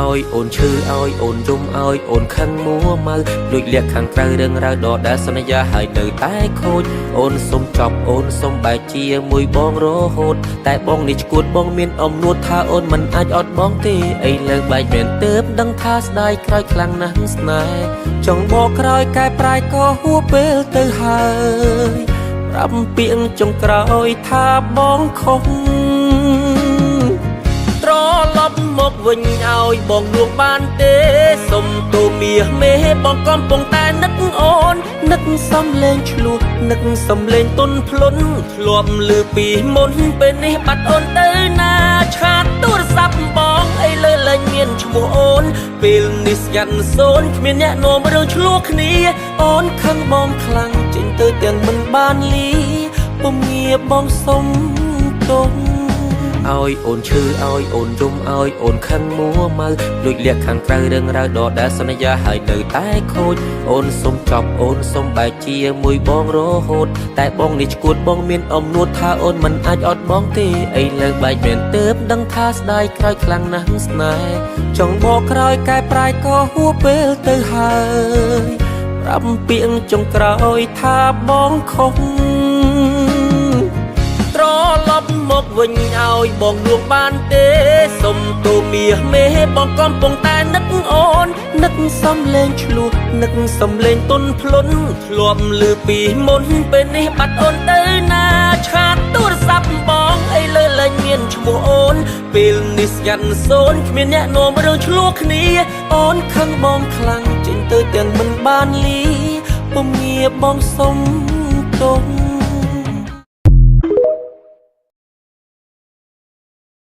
ឲ្យអូនឈឺឲ្យអូនយំឲ្យអូនខឹងមួម៉ៅលួចលាក់ខាងក្រៅរឿងរ៉ាវដដែលសន្យាហើយនៅតែខូចអូនសុំចប់អូនសុំបែកជាមួយបងរហូតតែបងនេះឈួតបងមានអំនួតថាអូនមិនអាចអត់បងទេឥឡូវបែកមែនទើបដឹងថាស្ដាយក្រោយខ្លាំងណាស់ស្នេហ៍ចង់បកក្រោយកែប្រែក៏ហួពេលទៅហើយប្រាប់ពាក្យចុងក្រោយថាបងខុស ត្រឡប់មកវិញឲ្យបងលួងបានទេសុំទូមាសមេបងកំពុងតែនឹកអូននឹកសំលេងឆ្លោះនឹកសំលេងទុនភ្លុនធ្លាប់លឺពីមុនពេលនេះបាត់អូនទៅណាឆាតទូរស័ព្ទបងអីលើលែងមានឈ្មោះអូនពេលនេះស្ងាត់សូន្យគ្មានអ្នកនាំរឿងឆ្លោះគ្នាអូនខឹងបងខ្លាំងចេញទៅទាំងមិនបានលីពុំងាបងសុំទោស ឲ្យអូនឈឺឲ្យអូនយំឲ្យអូនខឹងមួម៉ៅលួចលាក់ខាងក្រៅរឿងរ៉ាវដដែលសន្យាហើយនៅតែខូចអូនសុំចប់អូនសុំបែកជាមួយបងរហូតតែបងនេះឈួតបងមានអំនួតថាអូនមិនអាចអត់បងទេឥឡូវបែកមែនទើបដឹងថាស្ដាយក្រោយខ្លាំងណាស់ស្នេហ៍ចង់បកក្រោយកែប្រែក៏ហួពេលទៅហើយប្រាប់ពាក្យចុងក្រោយថាបងខុស ត្រឡប់មកវិញឲ្យបងលួងបានទេសុំទូមាសមេបងកំពុងតែនឹកអូននឹកសំលេងឆ្លោះនឹកសំលេងទុនភ្លុនធ្លាប់លឺពីមុនពេលនេះបាត់អូនទៅណាឆាតទូរស័ព្ទបងអីលើលែងមានឈ្មោះអូនពេលនេះស្ងាត់សូន្យគ្មានអ្នកនាំរឿងឆ្លោះគ្នាអូនខឹងបងខ្លាំងចេញទៅទាំងមិនបានលីពុំងាបងសុំទោស។